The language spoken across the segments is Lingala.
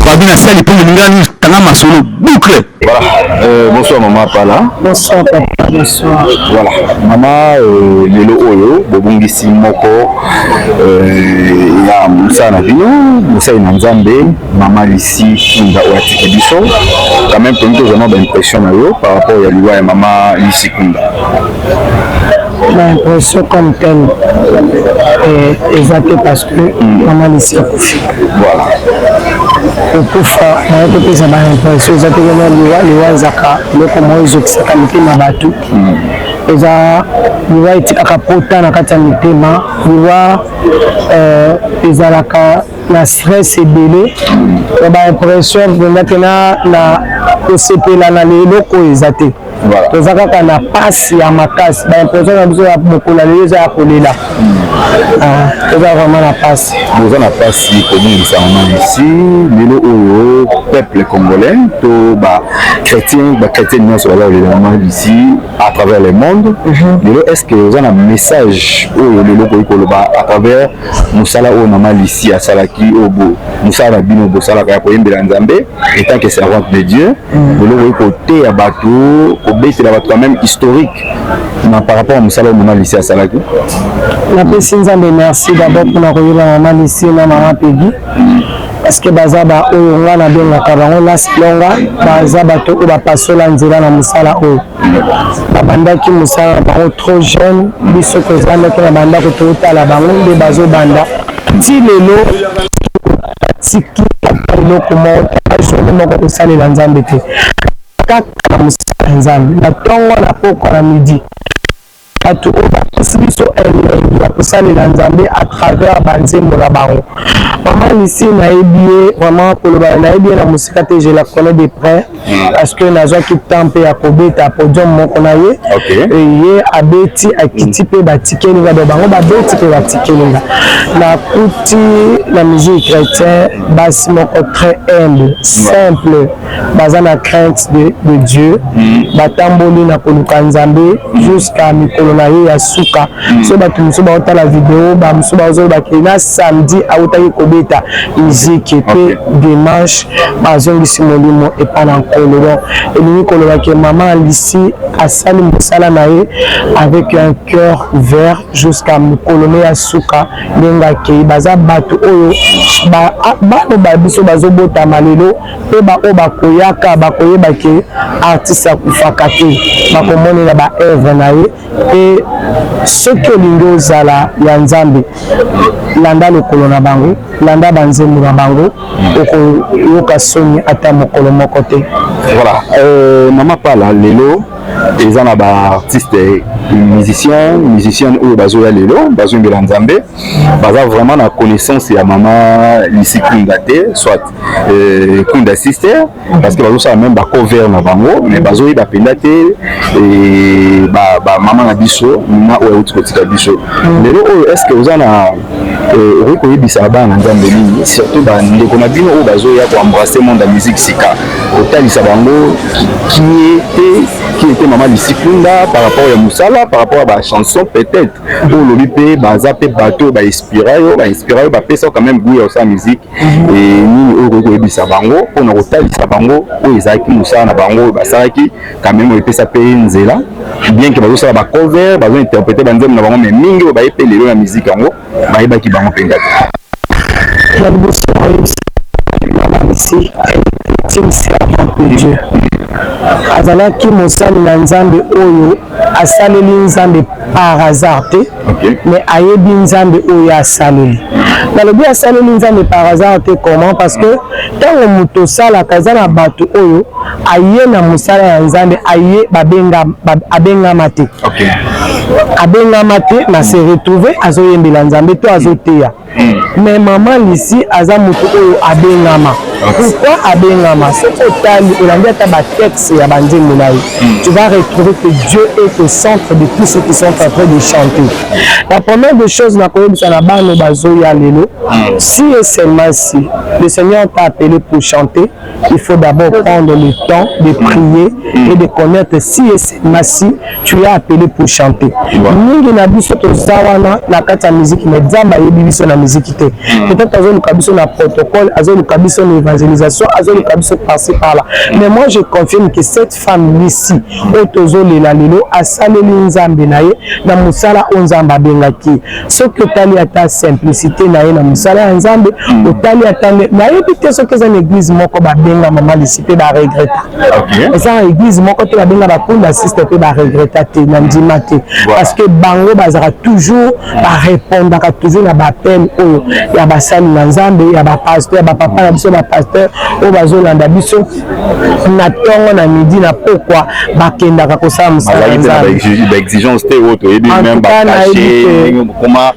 Babi na sali mpo moninga kanga masolo boucle. Voilà. Bonsoir maman Pala. Bonsoir papa, bonsoir. Voilà. Maman lelo oyo bobungisi moko ya mosala na bino, mosali na Nzambe, mama Lisi Kunda oyo atiki biso. Quand même tolingi tozwa mwa baimpression na yo par rapport ya liwa ya mama Lisi Kunda. Ba impression comme tel eza te parce que mama Lisi akufi. Kokufa naye kopesa baimpression eza te. Kena liwa, liwa ezaka eloko moko ezokisaka mitema bato. Eza liwa etikaka pota na kati ya mitema. Liwa ezalaka na stress ebele ya baimpression mpenza te na kosepela na eloko oyo eza te. Toza kaka na pasi ya makasi. Baimpression na biso ya mokolo ya lelo eza ya kolela. Toza vraiment na pasi. Boza na mpasi kobungisa mama Lisi. Lelo oyo peuple congolais to bachrétien, bachrétien nyonso baza kolela mama Lisi à travers le monde lelo. Est ce que oza na message oyo lelo okoki koloba à travers mosala oyo mama Lisi asalaki, oyo mosala na bino bosalaka ya koyembela Nzambe en tant que servante de Dieu? Lelo okoki koteya bato, kobetela bato quand même historique na par rapport à mosala oyo mama Lisi asalaki? Napesi Nzambe merci d'abord mpona koyeba mama Lisi na mama Pegi, parce que baza baoyo nga nabengaka bango lasilonga. Baza bato oyo bapasola nzela na mosala oyo. Babandaki mosala na bango trop jeune. Biso tozandaki na bandako, totala bango nde bazobanda ti lelo. Batiki eloko moko, journée moko kosalela Nzambe te, kaka na mosala ya Nzambe, na ntongo, na pokwa, na midi. Bato oyo bapesi biso elengi ya kosalela Nzambe à travers banzembo na bango. Mama Lisi, nayebi ye vraiment, koloba nayebi ye na mosika te, je la connais de près, parce que nazwaki temps mpe ya kobeta podium moko na ye. Ye abeti, akiti mpe batikeli nga. Donc bango babeti mpe batikeli nga. Nakuti na musique chrétien basi moko très humble, simple, baza na crainte de Dieu, batamboli na koluka Nzambe jusqu'à mikolo na ye ya suka. So bato mosusu baotala video, bamosusu bazolobaki na samedi autaki kobeta miziki mpe dimanche bazongisi molimo epa na Nkolo. Donc elingi kolobaki mama Lisi asali mosala na ye avec un cœur ouvert jusqu'à mokolo ne ya suka ndenge akei. Baza bato oyo bana ba biso bazobotama lelo mpe baoyo bakoyaka bakoyeba ke artiste akufaka te, bakomonela baœuvre na ye. Mpe soki olingi ozala ya Nzambe, landa lokolo na bango, landa banzembo na bango, okoyoka soni ata mokolo moko te. Voilà. Mama Pala, lelo eza na baartiste musicien, musicienne oyo bazoya lelo, bazoyembela Nzambe, baza vraiment na connaissance ya mama Lisi Kunda te, soit Kunda Sister, parce que bazosala même bacover na bango, mais bazoyeba mpenza te bamama na biso na oyo auti kotika biso lelo oyo. Est ce que oza na okoki koyebisa bana na Nzambe nini, surtout bandeko na bino oyo bazoya koembrasser monde ya musique sika, kotalisa bango qui était mama Lisi Kunda par rapport ya mosala, par rapport ya bachanson peut-être oyo olobi mpe baza mpe bato oyo bainspira yo, bainspira yo, bapesa yo quand même goût ya kosala musique? Nini oyo okoki koyebisa bango mpona kotalisa bango oyo ezalaki mosala na bango oyo basalaki quand même, oyo epesa mpe nzela, bien que bazosala bacover, bazointerpréter banzembo na bango, mais mingi oyo baye mpe lelo na musique yango bayebaki bango mpenza te? Ya liboso oyebisa, mama Lisi était une servante de Dieu. Azalaki mosali na Nzambe oyo asaleli Nzambe par hasard te, mais ayebi Nzambe oyo asaleli. Nalobi asaleli Nzambe par hasard te, comment? Parce que ntango moto osalaka, eza na bato oyo aye na mosala ya Nzambe, aye abengama te, abengama te, na se retrouve azoyembela Nzambe to azoteya. Mais mama Lisi aza moto oyo abengama. Pourquoi abengama? Soki otali, olandi ata batexte ya banzembo na ye, tu vas retrouver que Dieu est au centre de tout ce qui sont en train de chanter. La première des choses nakoyebisa na bana bazoya lelo, si et seulement si le Seigneur t'a appelé pour chanter, il faut d'abord prendre le temps de prier et de connaître si et seulement si tu es appelé pour chanter. Mingi na biso toza wana na kati ya musique, mais Nzambe ayebi biso na musique te. Peut-être azoluka biso na protocole, azoluka biso na évangélisation, azoluka biso par-ci par-là. Mais moi, je confirme que cette femme ici oyo tozolela lelo asaleli Nzambe na ye na mosala oyo Nzambe abengaki ye. Soki otali ata simplicité na ye na mosala ya Nzambe, otali ata nayebi te soki eza na église moko babenga mama Lisi mpe baregreta. Eza na église moko te babenga bakunda sister mpe baregreta te, na ndima te, parce que bango bazalaka toujours, barépondaka toujours na baappel oyo ya basali na Nzambe, ya bapasteur, ya bapapa na biso bapasteur oyo bazolanda biso na ntongo, na midi, na pokwa, bakendaka kosala mosala ya Nzambe. Baexigence te oyo toyebi, même bacachet koma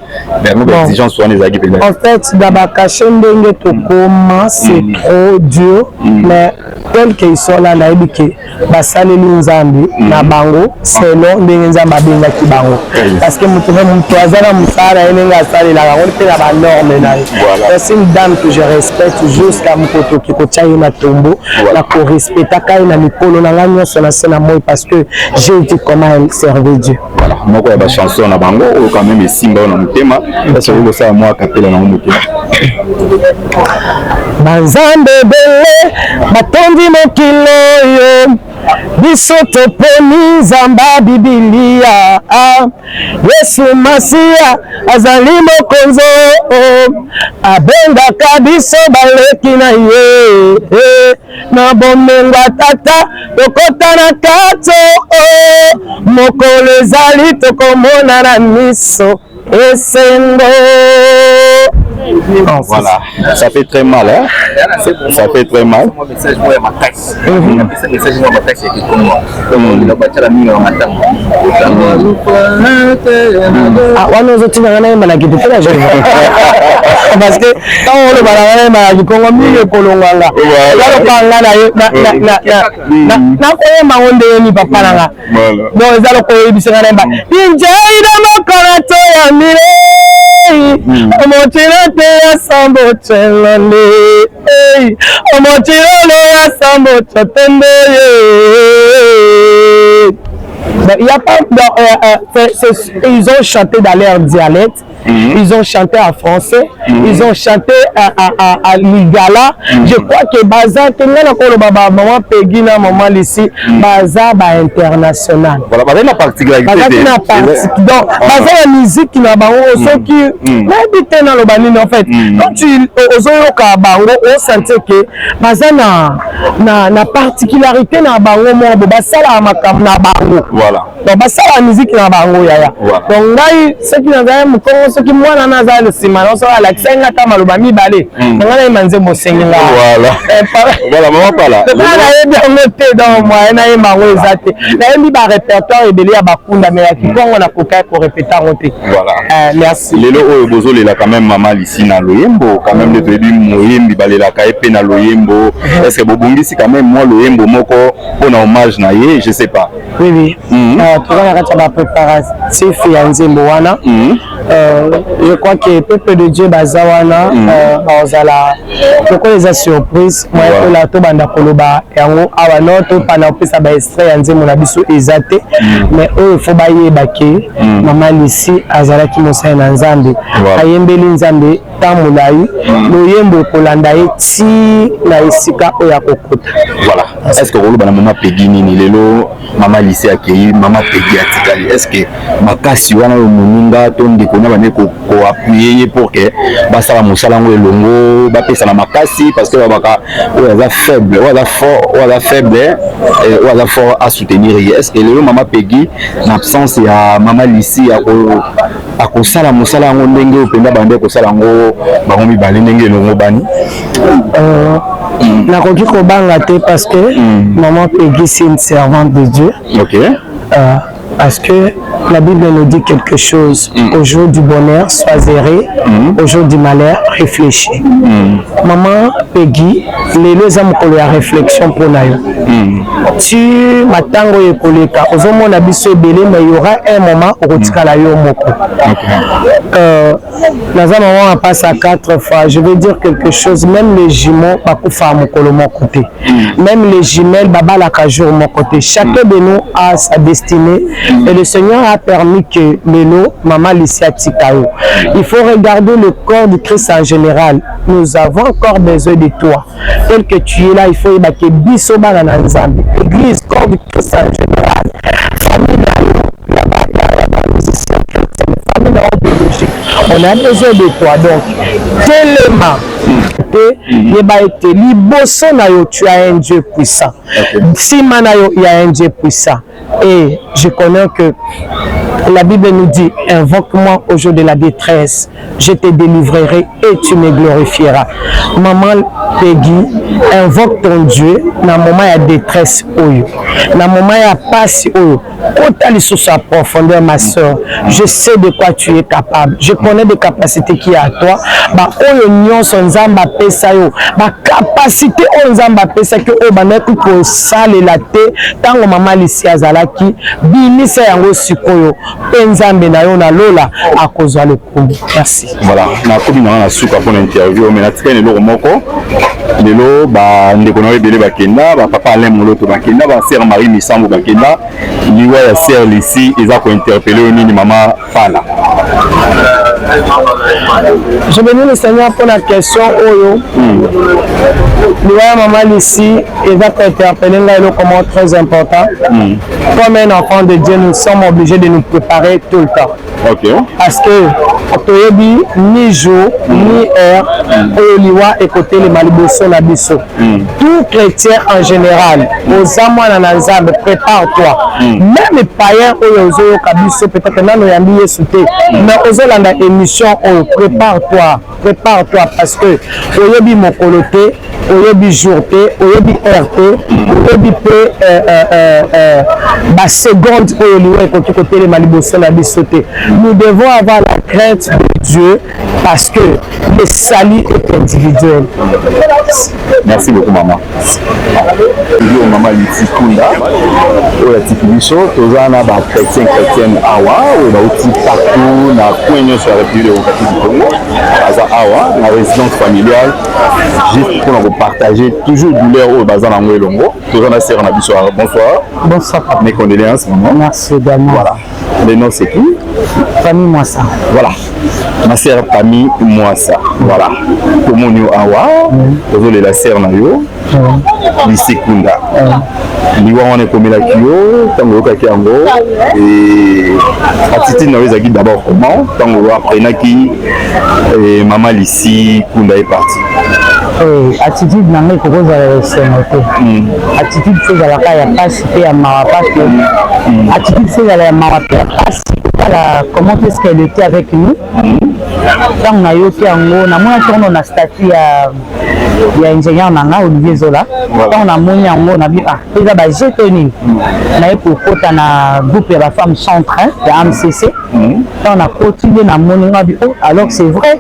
yango, baexigence wana ezalaki mpenza? En fait, na bacachet ndenge tokoma, c'est trop dur, mais tel qu'ils sont là, nayebi ke basaleli Nzambe na bango selon ndenge Nzambe abengaki bango, parce que moto na moto aza na mosala na ye ndenge asalelaka yango mpe na banorme na ye. C'est une dame que je respecte jusqu'à mokoto oki kotia ye na tombo, na korespectaka ye na mikolo na ngai nyonso na se na moi, parce que j'ai vu comment elle servait Dieu. Voilà, moko ya bachanson na bango oyo quand même esimba oyo na motema, kasi okoki kosala mwa kapela nango motema. Banzambe ebele batondi mokili oyo, biso toponi Nzambe ya Bibilia. Yesu Masiya azali mokonzi, abengaka biso baleki na ye. Na bomengo ya Tata tokota na kati, mokolo ezali tokomona na miso esengo. Voilà, ça fait très mal, hein? Ça fait très mal. Message moko ya makasi, apesa message moko ya makasi ya kikongo, batiala mingi na matanga. Ah, wana ozotinanga nayemba na kitu te na jeune, parce que ntango oloba na nga nayemba na kikongo mingi ekolongwanga, eza lokola nga nakoyemba ngo ndenge ni papa na nga. Donc eza lokola oyebisanga nayemba injeida mokolo to ya milei omotilo te ya sambo celonde omotilolo ya sambo cotembe ye. Il y a pas, donc, ils ont chanté dans leur dialecte, ils ont chanté en français, ils ont chanté à lingala. Je crois que baza te, nga na koloba ba maman Peggy na maman Lisi baza ba international. Voilà, baza na particularité. Bazaki na parti, donc baza na musique na bango. Soki nayebi te naloba nini, en fait, quand tu ozoyoka bango, osentir ke baza na particularité na bango moko bo basalaka makambo na bango. Donc basalaka musique na bango, yaya. Donc ngai soki nazali mokongo, soki mwana na aza nsima na soki alakisaki nga ata maloba mibale na ngai, nayeba nzembo osengi nga. Voilà, mama Pala. Nayebi yango te, donc moyen nayemba yango eza te. Nayembi barépertoire ebele ya bakunda, mais ya kikongo nakoka korépéter yango te. Merci. Lelo oyo bozolela quand même mama Lisi na loyembo quand même, nde toyebi moyembi balelaka ye mpe na loyembo. Est ce que bobongisi quand même mwa loyembo moko mpona hommage na ye? Je sais pas. Oui. Toza na kati ya bapréparatif ya nzembo wana. Je crois que peuple de Dieu baza wana, bazala lokola eza surprise moya tola tobanda koloba yango awa no, topanda kopesa baextrait ya nzembo na biso eza te. Mais oyo fo bayeba ke mama Lisi azalaki mosali na Nzambe, ayembeli Nzambe ntango molai, loyembo ekolanda ye ti na esika oyo akokota. Voilà, est ce que koloba na mama Pegi nini lelo? Mama Lisi akei, mama Pegi atikali. Est ce que makasi wana oyo moninga to ndeko na bande koappuyer ye pour que basala mosala yango elongo, bapesana makasi? Parce que babaka oyo aza faible, oyo aza fort, oyo aza faible, oyo aza fort asoutenir ye. Est ce que lelo mama Pegi, na absence ya mama Lisi, akosala mosala yango ndenge oyo mpenza bande kosala yango bango mibale, ndenge elongo bani? Nakoki kobanga te, parce que maman Peggy, c'est une servante de Dieu. Parce que la Bible nous dit quelque chose: au jour du bonheur, sois heureux, au jour du malheur, réfléchis. Maman Peggy. Lelo eza mokolo ya réflexion mpo na yo. Ti matango oyo ekoleka, ozomona biso ebele, mais y aura un moment okotikala yo moko. Naza maman apasse à quatre fois. Je vais dire quelque chose: même les jumeaux bakufaka mokolo moko te, même les jumelles babalaka jour moko te. Chacun de nous a sa destinée et le Seigneur a permis que lelo mama Lisi atika yo. Il faut regarder le corps du Christ en général. Nous avons encore besoin de toi tel que tu es là. Il faut yeba ke biso bana na Nzambe, église, corps du Christ en général, famille na yo ya bamusicien chrétien, famille na yo biologique, on a besoin de toi. Donc telema te, yeba ete liboso na yo, tu as un Dieu puissant, nsima na yo, il y a un Dieu puissant. Et je connais que la Bible nous dit: invoque-moi au jour de la détresse, je te délivrerai et tu me glorifieras. Maman Peggy, invoque ton Dieu na moment ya détresse oyo, na moment ya pasi oyo. Kota lisusu à profondeur, ma soeur. Je sais de quoi tu es capable, je connais des capacités qui est à toi. Ba oyo nyonso Nzambe apesa yo, bacapacité oyo Nzambe apesaki, oyo bandaki kosalela te ntango mama Lisi azalaki, bimisa yango sikoyo, mpe Nzambe na yo na lola akozwa lokumu. Merci. Voilà, nakomi nanga na suka mpona interview, mais natikali eloko moko. Lelo bandeko na yo ebele bakenda, bapapa Alain Moloto bakenda, basœur Marie Misambo bakenda. Liwa ya sœur Lisi eza kointerpeller yo nini, mama Fala? Je bénis le Seigneur pour la question oyo. Liwa ya mama Lisi eza kointerpeller ngai eloko moko très important. Comme un enfant de Dieu, nous sommes obligés de nous préparer tout le temps parce que toyebi ni jour ni heure oyo liwa ekotelema liboso na biso. Tout chrétien en général, oza mwana na Nzambe, prépare-toi. Même païen oyo ozoyoka biso, peut-être nano oyambi Yesu te, mais ozolanda émission oyo, prépare-toi, prépare-toi, parce que oyebi mokolo te, oyebi jour te, oyebi heure te, oyebi mpe baseconde oyo liwa ekoki kotelema liboso na biso te. Nous devons avoir la crainte de Dieu parce que le salut est individuel. Merci beaucoup, maman. Toujours mama Lisi Kunda oyo atiki biso. Toza na bachrétien, chrétienne awa oyo bauti partout na coin nyonso ya République démocratique du Congo. Aza awa na résidence familiale juste mpona kopartager toujours douleur oyo baza nango elongo. Toza na sœur na biso. Bonsoir. Bonsoir, papa. Mes condoléances, maman. Merci également. Voilà, le nom, c'est qui? Famille Mwassa. Voilà, ma sœur Pami Mwassa. Voilà, tomoni yo awa, ozolela sœur na yo Lisi Kunda. Liwa wana ekomelaki yo, ntango oyokaki yango, attitude na yo ezalaki d'abord comment, ntango apprenaki mama Lisi Kunda est parti? Attitude na ngai ekokozala ya esengo te. Attitude so ezalaka ya mpasi mpe ya mawa, parce que attitude so ezala ya mawa mpe ya mpasi. Kotala comment est-ce qu'elle était avec nous, ntango nayoki yango, namonaki yango na statut ya ingénieur na nga Olivier Zola. Ntango namoni yango, nabi: ah, eza baje to nini? Naye kokota na groupe ya bafemme centre ya AMCC. Ntango nakoti nde namoni nga bi: oh, alors c'est vrai,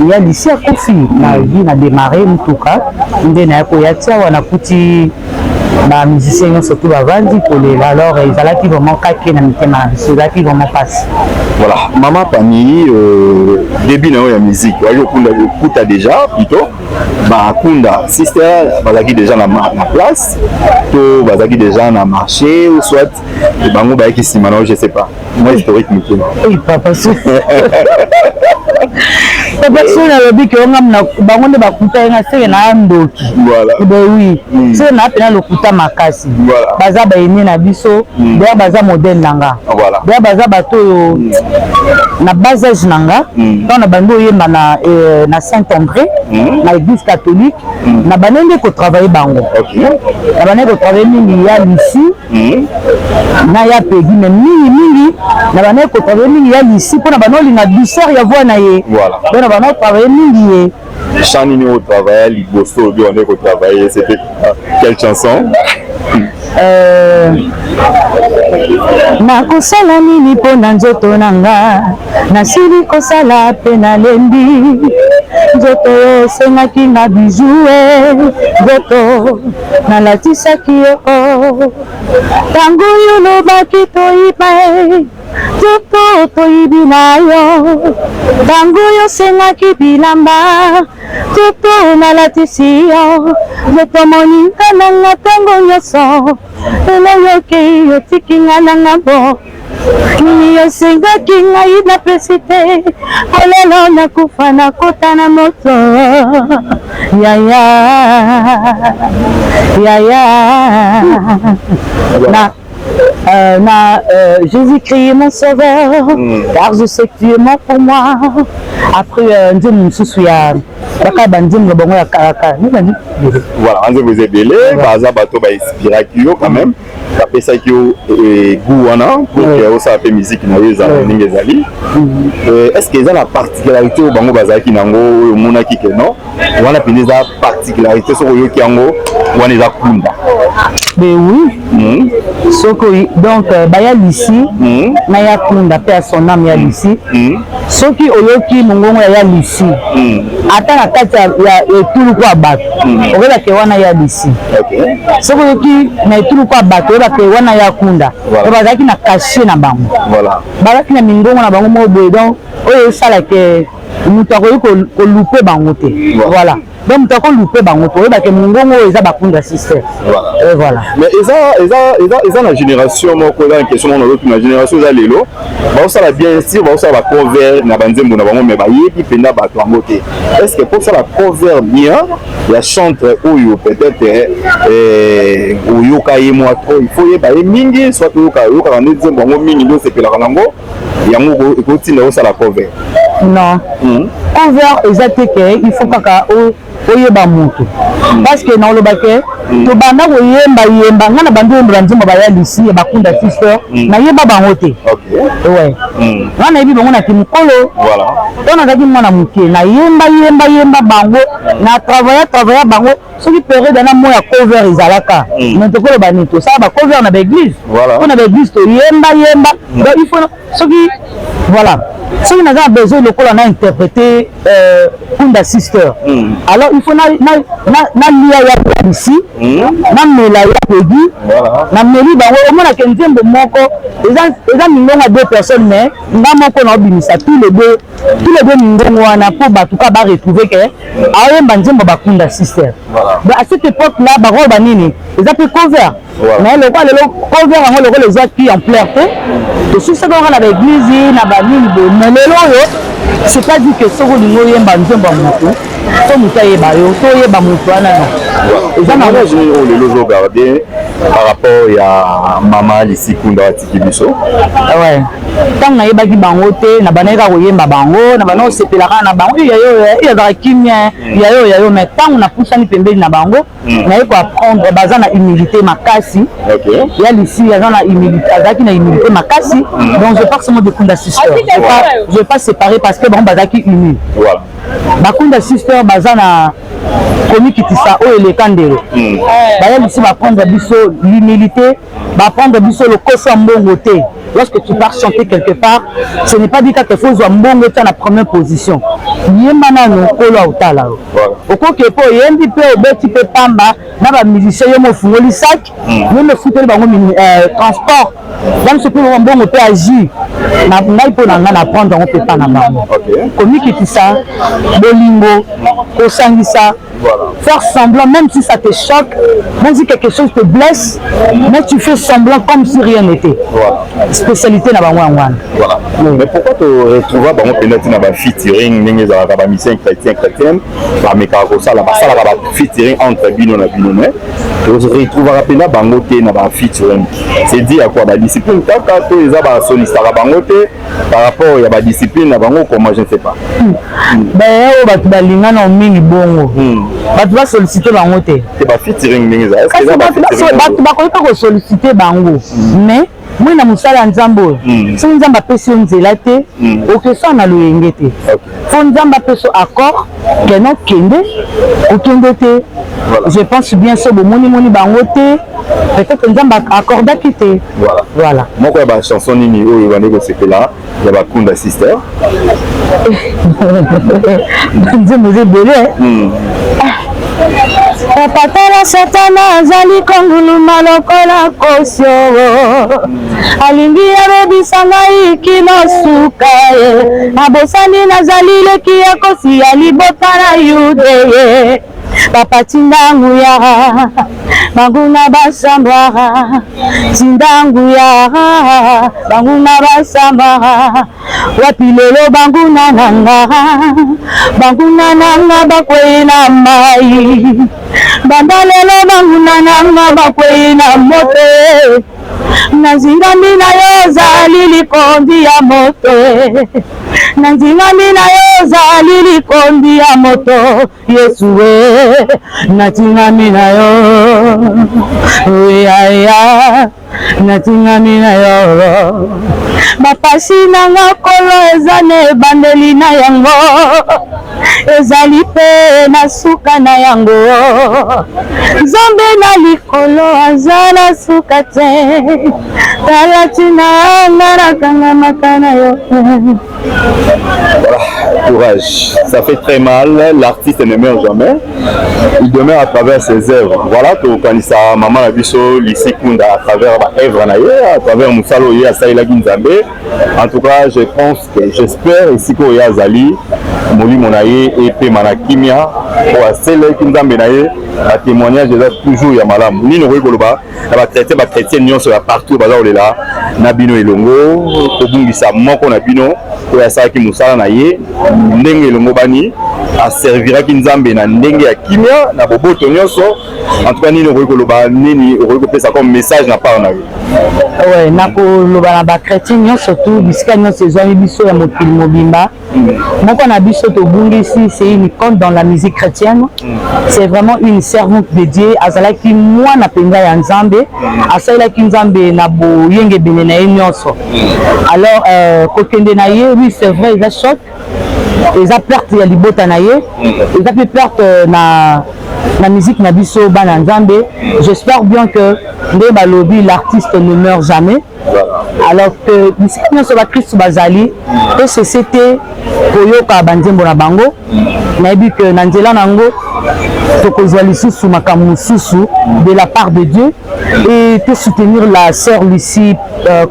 ya Lisi akufi. Na vie na démarré mutuka nde naye koya ti awa, nakuti bamusicien nyonso tu bavandi kolela. Alors ezalaki vraiment kake na mitema na biso, ezalaki vraiment mpasi. Voilà, mama Pami, début na yo ya musique, oyaki okunda, okuta déjà plutôt bakunda sister bazalaki déjà na place to bazalaki déjà na marché, ou soit bango bayaki nsima na yo, je sais pas, moi historique mokili. Oui, papa, so papa so nalobi ke onga bango nde bakuta ye nga, seke na ndoki. Ben oui, seke na pena lokuta makasi. Baza baene na biso, d'ailleurs baza modèle na nga. D'ailleurs baza bato oyo na bas âge na nga. Ntango na bandi oyemba na Saint André, na église catholique, na bandi nde kotravaille bango, na bandi kotravaille mingi ya Lisi na ya Pegi, mais mingi mingi na bandi kotravaille mingi ya Lisi, mpo na bandi olinga douceur ya voix na ye. Donc na bandi kotravaille mingi ye. Chant nini oyo travailla liboso obi wande kotravaille? C'était quelle chanson? Nakosala nini mpo na nzoto na nga? Nasili kosala mpe nalembi. Nzoto yo osengaki nga bijou, nzoto nalatisaki yo. Ntango yo olobaki toyiba e, nzoto toyibi na yo. Ntango yo osengaki bilamba, nzoto nalatisi yo. Nzoto moninga na nga ntango nyonso, lelo yokei otiki nga na ngambo. Nini osengaki ngai napesi te, po lelo nakufa nakota na moto. Yaya, yaya, na Jésus-Christ mon sauveur, car je sais que tu es mort pour moi. Après, nzembo mosusu ya baka, banzembo na bango ya kalaka. Voilà, nzembo eza ebele. Baza bato bainspiraki yo quand même, bapesaki yo goût wana pour que osala mpe musique na yo ezala ndenge ezali. Est ce que eza na particularité oyo bango bazalaki nango, oyo omonaki ke non, wana mpenza eza particularité, soki oyoki yango wana eza Kunda? Ben oui. Soki donc baya Lisi na ya Kunda mpe ya son âme ya Lisi, soki oyoki mongongo ya Lisi, ata na kati ya etuluku ya bato, oyebake wana ya Lisi. Soki oyoki na etuluku ya bato, oyebake wana ya Kunda. To bazalaki na cachet na bango, bazalaki na mingongo na bango moko boye, donc oyo esalake moto akoki kolouper bango te. Voilà, donc moto akolouper bango te, oyebake mongongo oyo eza Bakunda Sister. Et voilà. Mais eza na génération moko, eza na question moko nazotuna. Génération eza lelo, baosala, bien sûr baosala bacover na banzembo na bango, mais bayebi mpenza bato yango te. Est ce que mpo osala cover bien ya chantre oyo peut-être oyoka ye mwa trop, il faut oyeba ye mingi, soit oyokaka nde nzembo yango mingi nde osepelaka nango, yango ekotinda osala cover? Non, cover eza te ke il faut kaka oyeba moto, parce que naoloba ke tobanda koyemba yemba, ngai na bandi oyemba banzembo baya Lisi ya Bakunda Sister, nayeba bango te. Ouais, ngai nayebi bango naki mokolo to nazalaki mwana moke, nayemba yemba yemba bango, na travailla travailla bango. Soki période wana mo ya cover ezalaka, mais tokoloba nini? Tosala bacover na baéglise, mpo na baéglise toyemba yemba. Donc il faut soki, voilà, soki naza na besoin lokola na interpréter Kunda Sister, alors il faut nalia ya Lisi, namela ya Pegi, nameli bango. Omonake nzembo moko eza mingongo ya deux personnes, mais nga moko naobimisa tous les deux mingongo wana mpo bato ka baretrouve ke aoyemba nzembo Bakunda Sister. Donc à cette époque là bakoloba nini? Eza mpe cover. Mais lokola lelo cover yango lokola ezwaki ampleur te, tosusaka kaka na baéglise na banini boye. Mais lelo oyo, c'est pas dit que soki olingi oyemba nzembo ya motu, to motu ayeba yo, to oyeba motu wana, non. Eza na oyo lelo ozogarde par rapport ya mama Lisi Kunda atiki biso? Ouais, ntango nayebaki bango te, na bandaki kaka koyemba bango, na banda kosepela kaka na bango, yayo ezalaka kimia, yayo yayo. Mais ntango napusani pembeni na bango, naye koapprendre baza na humilité makasi. Ya Lisi aza na humilité, azalaki na humilité makasi. Donc je parle seulement de Kunda Sister, je vais pas séparer parce que bango bazalaki unis. Bakunda Sister baza na komikitisa oyo eleka ndelo. Baya Lisi baprendre biso l'humilité, baprendre biso lokoso ya mbongo te. Lorsque tu pars chanter quelque part, ce n'est pas dit kaka faut ozwa mbongo tia na première position. Yemba nano, nkolo aotala yo. Okoki mpe oyembi mpe obeti mpe pamba na bamusicien, yo mo ofungoli sac, yo mo ofuteli bango transport, biso mpe mbongo mpe agi na ngai. Mpo na ngai, na prendre yango mpe pa na bango: komikitisa, bolingo, kosangisa, faire semblant même si ça te choque, même si quelque chose te blesse, mais tu fais semblant comme si rien n'était. Spécialité na bango yango wana. Voilà. Mais pourquoi te retrouva bango mpenza ntina bafeaturing ndenge ezalaka, bamusicien chrétien chrétienne bamekaka kosala, basalaka bafeaturing entre bino na bino, mais retrouvaka mpenza bango te na bafeaturing? C'est dit à quoi? Badiscipline kaka to eza basolisaka bango te par rapport ya badiscipline na bango? Comment? Je ne sais pas. Baya oyo bato balingana mingi bongo, bato basollicite bango te. Te, bafeaturing ndenge ezala. Bato bakoki mpe kosollicite bango, mais moi na mosala ya Nzambe oyo, soki Nzambe apesi yo nzela te, okesala na loyenge te. Fo Nzambe apesi yo accord kene okende, okende te. Voilà. Je pense bien so bomonimoni bango te, peut-être Nzambe accordaki te. Voilà. Voilà. Moko ya bachanson nini oyo ebandi kosepela ya Bakunda Sister? Nzembo eza ebele. Papa, Satana azali konguluma lokola kosio, alingi abebisa ngai kino suka ye. Nabosani nazali leki ya kosi ya libota na Yude ye. Papa, tinda nguya, banguna basambwa. Tinda nguya, banguna basambwa. Wapi lelo banguna na nga? Banguna na nga bakwei na mai. Banda lelo banguna na nga bakwei na moto. Nazingami na yo, ozali likondi ya moto. Nazingami na yo, ozali likondi ya moto. Yesu we, natingami na yo yaya, natingami na yo. Bapasi na nga, Kolo, eza na ebandeli na yango, ezali mpe na suka na yango. Nzambe na likolo aza na suka te. Tala ntina nga nakangamaka na yo. Voilà, courage. Ça fait très mal. L'artiste ne meurt jamais. Il demeure à travers ses œuvres. Voilà, tokanisa maman na biso Lucie Kunda à travers ba œuvre na ye, à travers mosala oyo asalelaki Nzambe. En tout cas, je pense que, j'espère, esika oyo azali, molimo na ye epema na kimia, oyo asalelaki Nzambe na ye, batémoignage eza toujours ya malamu. Nini okoki koloba na bachrétien, bachrétien nyonso ya partout baza kolela na bino elongo, kobungisa moko na bino oyo asalaki mosala na ye ndenge elongo bani, aserviraki Nzambe na ndenge ya kimia, na boboto nyonso? En tout cas, nini okoki koloba, nini okoki kopesa comme message na part na yo? Ouais, nakoloba na bachrétien nyonso tu, bisika nyonso ezwami biso ya mokili mobimba, moko na biso tobungisi, c'est une icône dans la musique chrétienne, c'est vraiment une servante de Dieu. Azalaki mwana mpenza ya Nzambe, asalelaki Nzambe na boyengebene na ye nyonso. Alors kokende na ye, oui, c'est vrai, eza choc, eza perte ya libota na ye, eza mpe perte na musique na biso bana Nzambe. J'espère bien que nde balobi, l'artiste ne meurt jamais. Alors que bisika nyonso bakristu bazali, tosese te koyoka banzembo na bango. Nayebi ke na nzela na yango tokozwa lisusu makambo mosusu de la part de Dieu et te soutenir la sœur Lucie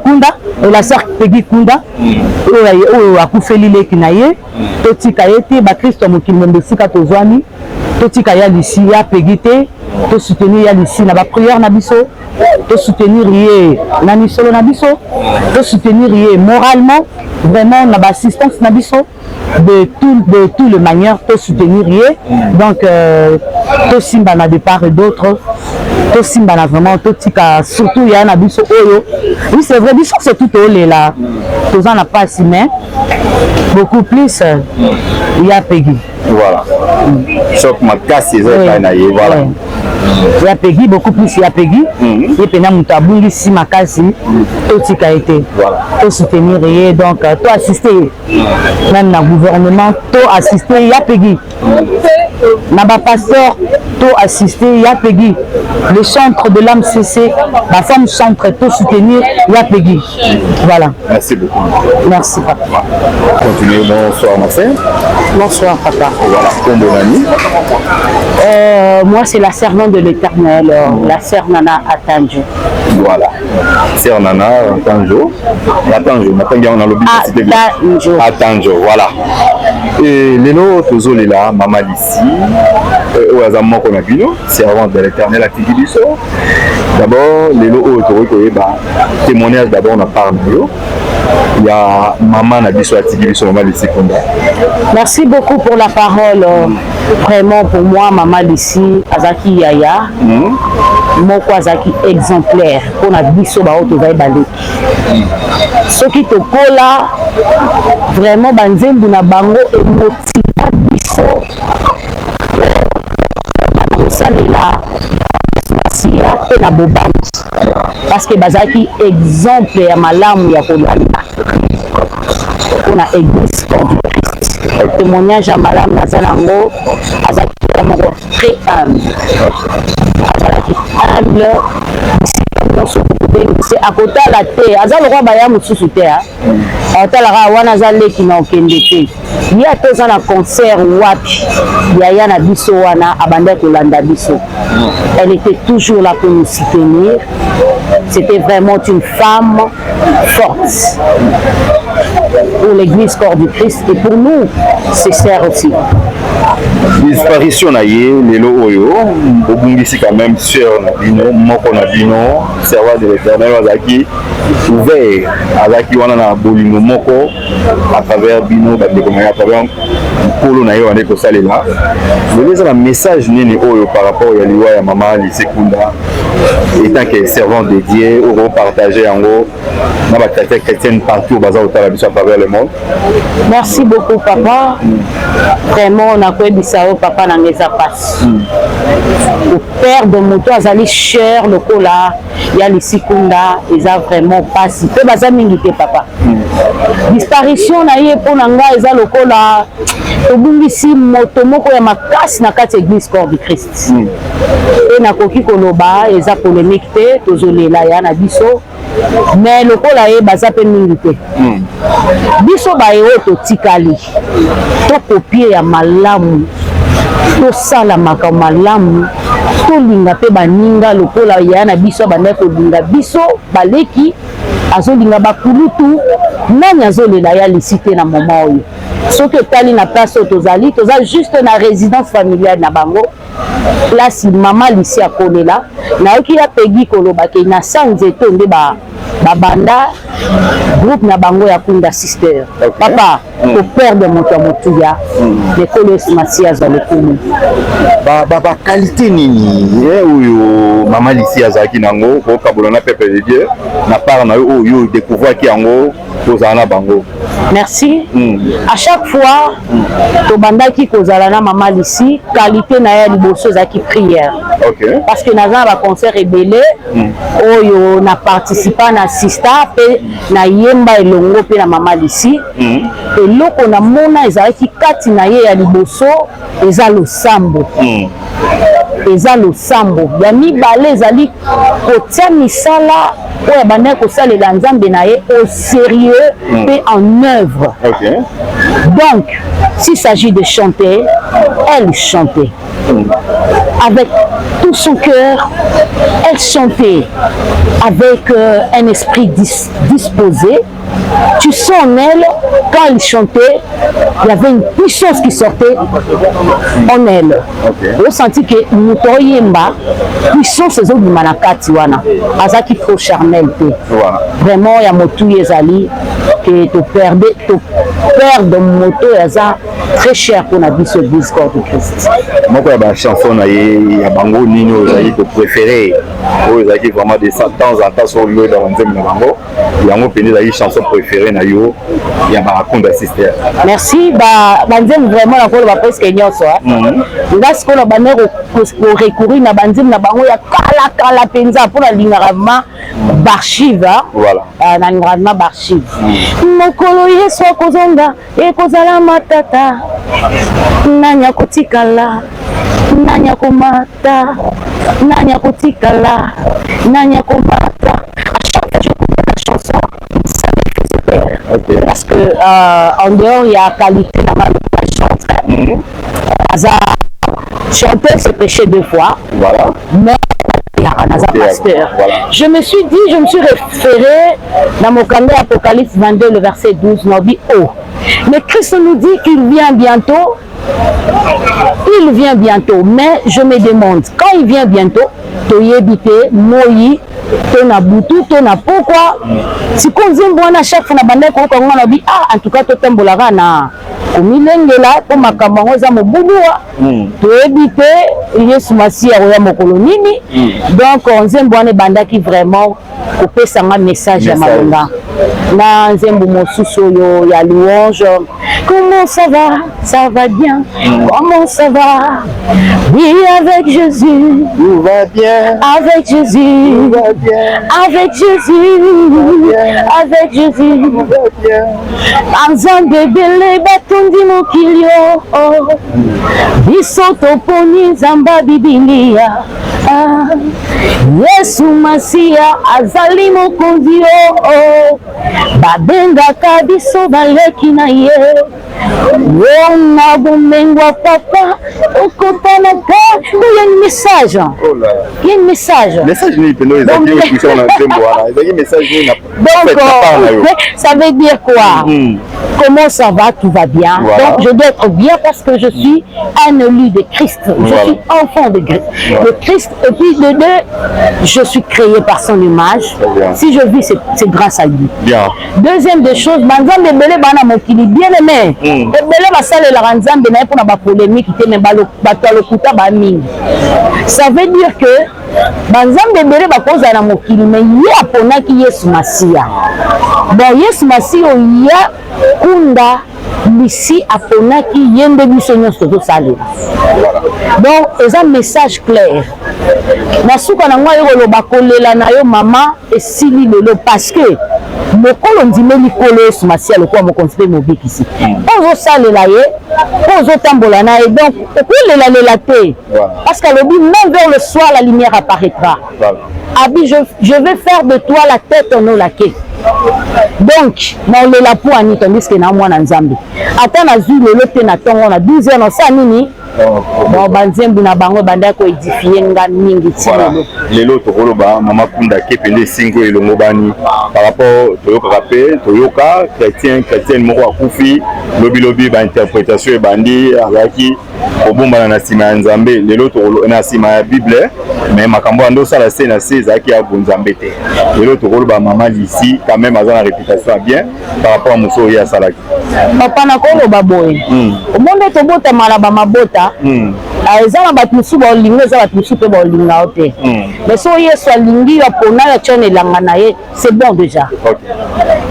Kunda et la sœur Peggy Kunda oyo oyo akufeli leki na ye. Totika ye te. Bakristo ya mokili mombe, esika tozwami, totika ya Lucie, ya Peggy te. Tosoutenir ya Lucie na baprière na biso, tosoutenir ye na misolo na biso, tosoutenir ye moralement, vraiment na baassistance na biso de tout les manières, tosoutenir ye. Donc tosimbana de part et d'autre, tosimbana vraiment, totika surtout ya na biso oyo. Oui, c'est vrai, biso surtout tolela, toza na pasi, mais beaucoup plus ya Peggy. Voilà, choc makasi eza epai na ye, voilà. Ya Peggy, beaucoup plus ya Peggy. Ye mpena moto abungisi makasi, totika ye te. Tosoutenir ye, donc toassiste ye même na gouvernement, toassiste ya Peggy na bapasteur, toassiste ya Peggy, le centre de l'âme cc, bafemme centre, tosoutenir ya Peggy, voilà. Merci beaucoup. Merci, papa. Continue. Bonsoir, Marcel. Bonsoir, papa. Voilà, kombo nani? Moi, c'est la servante de l'Éternel, la sœur Nana Atanjo. Voilà, sœur Nana Atanjo, Atanjo, natangi yango, nalobi. Atanjo. Atanjo, voilà. Et lelo tozolela mama Lucie oyo aza moko na bino, servante de l'Éternel, atiki biso. D'abord, lelo oyo tokoki koyeba témoignage d'abord na part na yo ya mama na biso atiki biso, mama Lucie Kunda? Merci beaucoup pour la parole. Vraiment, pour moi, mama Lucie azalaki yaya moko azalaki exemplaire mpona biso baoyo tozali baleki. Soki tokola, vraiment banzembo na bango emotiva biso kosalela masiya mpe na bobangi, parce que bazalaki exemple ya malamu ya kolanda mpona Église Corps du Christ. Témoignage ya malamu naza nango, azalaki moko très humble, azalaki humble bisika nyonso kobengise, akotala te, aza lokwa baya mosusu te, akotalaka wana aza leki na okende te. Ye ata oza na concert wapi, yaya na biso wana abandaki kolanda biso. Elle était toujours là pour nous soutenir. C'était vraiment une femme forte pour l'église Corps du Christ et pour nous, ses sœurs aussi. Disparition na ye lelo oyo, obungisi quand même sœur na bino moko na bino, servant de l'Éternel, azalaki ouvert, azalaki wana na bolingo moko à travers bino bandeko na ye, à travers nkolo na ye wana kosalela. Lelo eza na message nini oyo par rapport ya liwa ya mama Lucie Kunda, étant que servant de Dieu, okopartage yango na bachrétien, chrétienne partout baza kotala biso à travers le monde? Merci beaucoup, papa. Vraiment, nakoyebisa yo, papa na nga, eza mpasi koperdre moto azali cher lokola ya Lucie Kunda. Eza vraiment mpasi mpe baza mingi te, papa. Disparition na ye, mpo na ngai, eza lokola tobungisi moto moko ya makasi na kati ya église Corps du Christ. Mpe nakoki koloba, eza polémique te, tozolela ya na biso, mais lokola ye baza mpe mingi te. Biso baye oyo totikali, tocopier ya malamu, tosala makambo malamu, tolinga mpe baninga lokola ya na biso abandaki kolinga biso baleki, azolinga bakulutu. Nani azolela ya Lucie te na moment oyo? Soki otali na place oyo tozali, toza juste na résidence familiale na bango, place mama Lucie akolela. Nayoki ya Pegi koloba ke na sa nzete nde babanda groupe na bango ya Kunda Sister. Papa, koperdre moto ya motuya, lekolo Yesu Masiya azwa lokumu. Baqualité nini oyo mama Lucie azalaki nango, kokabola na peuple de Dieu na part na yo, oyo découvraki yango kozala na bango? Merci. À chaque fois tobandaki kozala na mama Lucie, qualité na ye ya liboso ezalaki prière, parce que naza na baconcert ebele oyo na participa, na sista mpe nayemba elongo mpe na mama Lucie. Eloko namona ezalaki kati na ye ya liboso eza losambo. Eza losambo. Ya mibale ezali kotia misala oyo abandaki kosalela Nzambe na ye au sérieux mpe en œuvre. Donc s'il s'agit de chanter, elle chantait avec tout son cœur, elle chantait avec un esprit disposé. Tu sens en elle, quand elle chantait, il y avait une puissance qui sortait en elle. Osenti ke moto oyemba, puissance ezobima na kati wana. Azalaki trop charnel te. Vraiment, ya motuya ezali ke toperdre, toperdre moto oyo aza très cher mpona biso, église Corps de Christ. Moko ya bachanson na ye, ya bango, nini oyo ozalaki kopréféré, oyo ezalaki vraiment de temps en temps soki oyoyeba banzembo na bango, yango mpenza ezalaki chanson préféré na yo ya baKunda Sister? Merci. Banzembo vraiment nakoloba presque nyonso. Nga sikoyo na bande korecourir na banzembo na bango ya kala kala mpenza, mpo nalingaka vraiment baarchive. Nalingaka vraiment baarchive. Mokolo Yesu akozonga, ekozala matata, nani akotikala, nani akomata, nani akotikala, nani akomata. À chaque fois j'écoute la chanson, ça me faisait peur, parce que en dehors il y a qualité na la chante, aza chanter, c'est pécher deux fois. Mais naza pasteur. Je me suis dit, je me suis référé dans mon mokanda Apocalypse 22, le verset 12. Nabi oh, mais Christ nous dit qu'il vient bientôt, il vient bientôt, mais je me demande, quand il vient bientôt, toyebi te moi to na butu to na pokwa. Sikoyo nzembo wana, chaque fois na bandaki koyoka ngo, na bi ah, en tout cas totambolaka na komilengela, mpo makambo yango eza mobuluwa, toyebi te Yesu Masiya akoya mokolo nini. Donc nzembo wana ebandaki vraiment kopesanga message ya malonga. Na nzembo mosusu oyo ya louange, kombo Comment ça va? Ça va bien. Comment ça va? Oui, avec Jésus. Tout va bien. Avec Jésus. Tout va bien. Avec Jésus. Avec Jésus. Tout va bien. Banzambe ebele batondi mokili o biso toponi nzamba bibilia. Ah, Yesu Masiya azali mokonzi o babengaka biso baleki na ye yo na bomengo ya papa okotanaka. Il y a un message. Oh là. Il y a un message. Message nini mpenza ezalaki oyo na nzembo wana? Ezalaki message nini na Donc, fait, na part na yo? Ça veut dire quoi? Comment ça va? Tout va bien. Voilà. Donc, je dois être bien parce que je suis un élu de Christ. Je suis enfant de Christ. Et puis, de deux, je suis créé par son image. Très bien. Si je vis, c'est grâce à lui. Bien. Deuxième des choses, banzambe ebele bana mokili, bien aimé. Ebele basalelaka nzambe na ye mpona bapolémique te, mais bato ya lokuta bamingi. Ça veut dire que banzambe ebele bakozala na mokili, mais ye aponaki Yesu Masiya. Bon, Yesu Masiya oya Kunda Lisi aponaki ye nde biso nyonso tozosalela. Donc eza message clair. Na suka na ngai koloba, kolela na yo mama esili lelo, parce que mokolo ndimeli Nkolo Yesu Masiya lokola mokonzi mpe mobikisi, mpo ozosalela ye, mpo ozotambola na ye, donc okolelalela te, parce qu'alobi même vers le soir la lumière apparaîtra. Abi je vais faire de toi la tête et non la queue. Donc naolela po ani, tandis que na mwana Nzambe, ata nazwi lelo te, na ntongo na 12 heures nasala nini? Bon, banzembo na bango ebandaki koédifier nga mingi ti lelo. Lelo tokoloba mama Kunda ke pende esingi oyo elongo bani par rapport toyokaka mpe toyoka chrétien, chrétienne moko akufi lobilobi, bainterprétation ebandi, azalaki kobombana na nsima ya Nzambe, lelo na nsima ya Bible, mais makambo wana nde osala se na se ezalaki ya bonzambe te. Lelo tokoloba mama Lisi quand même aza na réputation ya bien par rapport à mosu oyo ye asalaki. Papa, nakoloba boye, omonde tobotama na bamabota. Ah, eza na bato mosusu baolinga, eza bato mosusu mpe baolinga yo te, mais so Yesu alingi yo, apona yo, atia na elanga na ye, c'est bon déjà.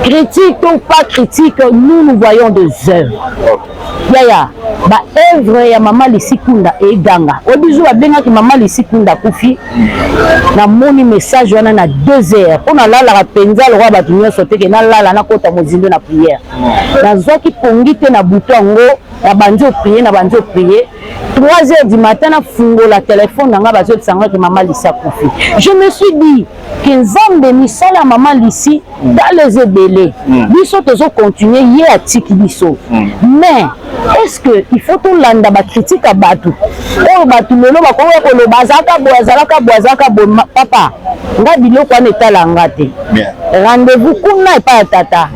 Critique ou pas critique, nous, nous voyons des œuvres. Yaya, baœuvre ya mama Lisi Kunda eganga. Oyo biso babengaki mama Lisi Kunda akufi, namoni message wana na 2 heures, mpo nalalaka mpenza lokola bato nyonso teke, nalala nakota mozindo na prière. Nazwaki pongi te na butu yango, nabandi oprier, nabandi oprier, 3 heures du matin nafungola telefone na ngai, bazobisanga ke mama Lisi akufi. Je me suis dit ke Nzambe, misala ya mama Lisi tala eza ebele, biso tozocontinuer, ye atiki biso. Mais est ce que il faut tolanda bacritique ya bato oyo? Bato lelo bakoya koloba azalaka boye, azalaka boye, azalaka boye. Papa, nga biloko wana etala nga te. Rendez-vous kuna epai ya tata.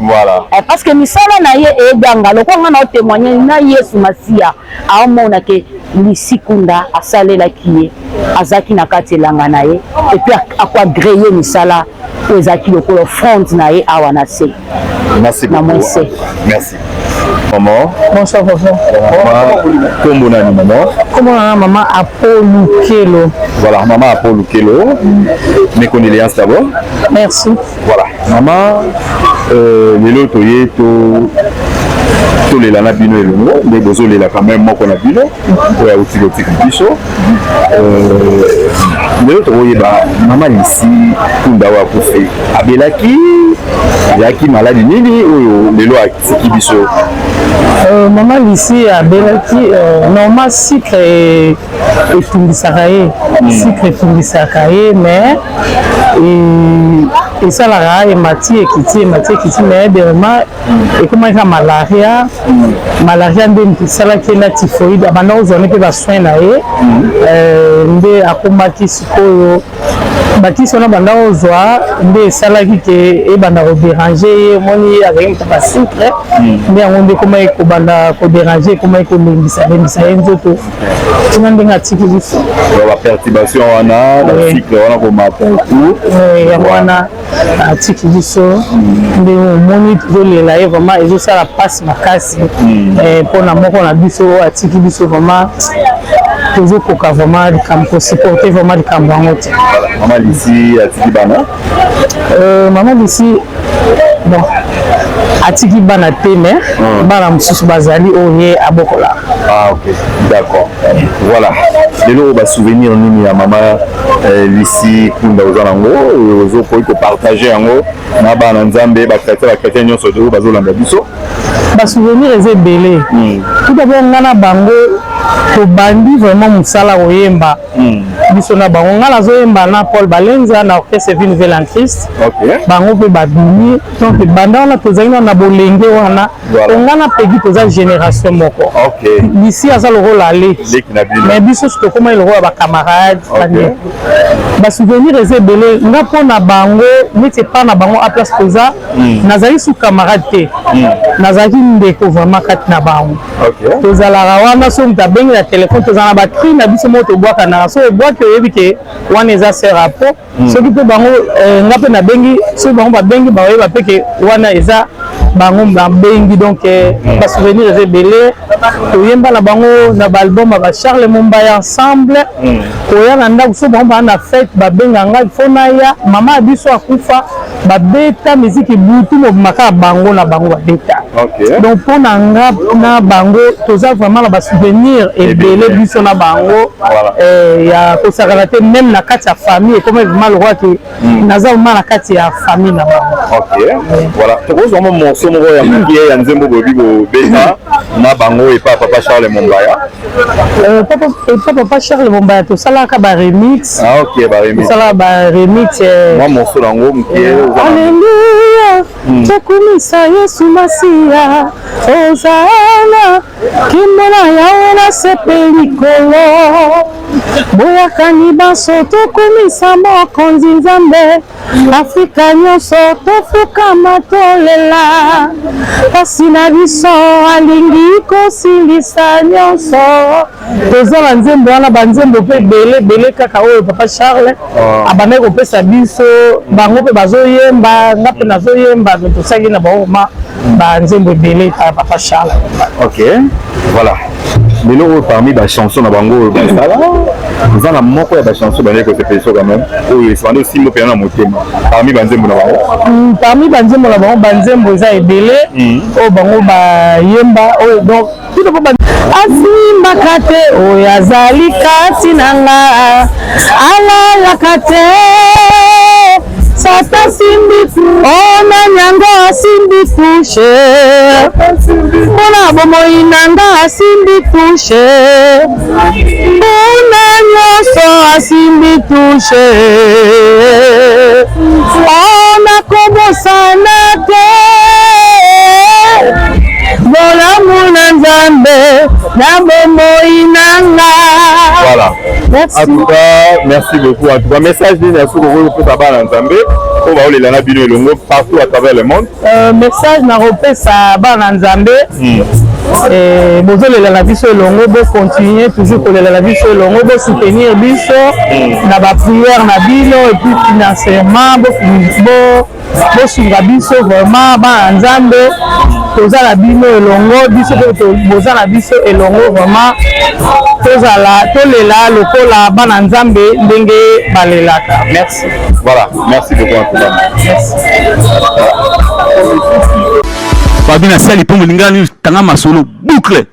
Eh, parce que misala na ye eganga. Lokola nga na otémoigne na Yesu Masiya, aomona ke Lisi Kunda asalelaki ye, azalaki na kati elanga na ye, et puis akoagréer misala oyo ezalaki lokola offrande na ye awa na se. Merci Na beaucoup. mwese. Merci. Maman. Bonsoir, papa. Maman, kombo nani, maman? Comment on a maman Apollo Kelo. Voilà, maman Apollo Kelo. Mes condoléances d'abord. Merci. Voilà. Maman, lelo toye to tolela na bino elongo nde bozolela quand même moko na bino oyo auti kotika biso. Lelo tokoyeba mama Lisi Kunda oyo akufi abelaki, ezalaki maladi nini oyo lelo atiki biso? Mama Lisi abelaki normal, sucre etungisaka ye, sucre etungisaka ye, mais esalaka emati ekiti, emati ekiti, mais dernièrement ekomaki kaka malaria. Malaria nde moto esalaki ye na typhoïde. Abanda kozwa ne mpe basoin na ye, nde akomaki sikoyo bakisi wana banda kozwa nde esalaki ke ebanda kodéranger ye. Omoni, ye azalaki moto basucre, nde yango nde ekomaki kobanda kodéranger, ekomaki kolembisa lembisa ye nzoto, tina ndenge atiki biso. Baperturbation wana, basucre wana komata tout. Yango wana atiki biso. Nde omoni tozolela ye, vraiment ezosala mpasi makasi mpona moko na biso oyo atiki biso. Vraiment tozokoka vraiment likambo kosupporter vraiment likambo yango te. Mama Lisi atiki bana? Mama Lisi, bon, Atiki bana te, mais bana mosusu bazali oyo ye abokola. Ah ok, d'accord. Voilà, lelo oyo basouvenir nini ya mama Lucie Kunda oza nango oyo ozokoki kopartage yango na bana Nzambe, bachrétien, bachrétien nyonso oyo bazolanda biso? Basouvenir eza ebele. Tout d'abord, nga na bango tobandi vraiment mosala koyemba biso na bango. Nga nazoyemba na Paul Balenza na orchestre Vie Nouvelle en Christ. Bango mpe babimi. Donc banda wana tozali nano na bolenge wana. Po nga na Pegi toza génération moko. Lisi aza lokola aleki, leki na bino. Mais biso so tokomaki lokola bacamarade, bandeko. Basouvenir eza ebele. Nga mpo na bango, neti epa na bango a place toza, nazali su camarade te, nazalaki ndeko vraiment kati na bango. Tozalaka wana, so moto abengi na telefone, tozala na bacri na biso moko tobwakanaka. So obwaki, oyebi ke wana eza sœur Apo. Soki mpe bango, nga mpe nabengi, soki bango babengi, baoyeba mpe ke wana eza bango babengi. Donc basouvenir eza ebele. Toyemba na bango na baalbum ya baCharles Mombaya ensemble. Koya na ndako, so bango baa na fête, babenga ngai, fo naya. Mama ya biso akufa, babeta miziki butu mobima, kaka bango na bango babeta. Donc mpo na nga na bango, toza vraiment na basouvenir ebele biso na bango ya kosakana te. Même na kati ya famille, ekoma vraiment lokola ke naza vraiment na kati ya famille na bango. Ok, voilà, tokozwa mwa morceau moko ya moke ya nzembo boyebi kobeta na bango epa papa Charles Mombaya? Epa papa Charles Mombaya tosalaka baremix. Ah ok, baremix. Tosalaka baremix. Mwa morceau nango moke. Alleluya, tokumisa Yesu Masiya, ozala kimbo na Yawe na sepe likolo. Boyakani banso, tokumisa Mokonzi Nzambe. Afrika nyonso tofukama, tolela pasi na biso, alingi kosilisa nyonso. Toza na nzembo wana, banzembo mpe ebele ebele kaka oyo papa Charles abandaki kopesa biso. Bango mpe bazoyemba, nga mpe nazoyemba, tosali na bango ma banzembo ebele ya papa Charles. Ok, voilà, lelo oyo parmi bachanson na bango oyo basala, eza na moko ya bachanson bandeki kosepelisa quand même, oyo esibandi osimba mpena na motema parmi banzembo na bango? Parmi banzembo na bango, banzembo eza ebele oyo bango bayemba oyo. Donc tout mpo asimbaka te, oyo azali kati na nga alalaka te. Sata simbi o nani yango asimbi touche mpona bomoi na nga, asimbi touche mpona nyonso, asimbi touche o nakobosana te bolamu na Nzambe na bomoi na nga. Voilà. Merci. En tout cas, merci beaucoup. En tout cas, message nini ya soki okoki kopesa bana Nzambe oyo baolela na bino elongo partout à travers le monde? Message nakopesa bana Nzambe, bozolela na biso elongo, bocontinue toujours kolela na biso elongo, bosoutenir biso na baprière na bino et puis financièrement bosunga biso vraiment. Bana Nzambe, toza na bino elongo, biso mpe boza na biso elongo. Vraiment tozala tolela lokola bana Nzambe ndenge balelaka. Merci. Voilà, merci beaucoup en tout cas. Merci. Fabi na sali mpo molingani tanga masolo boucle.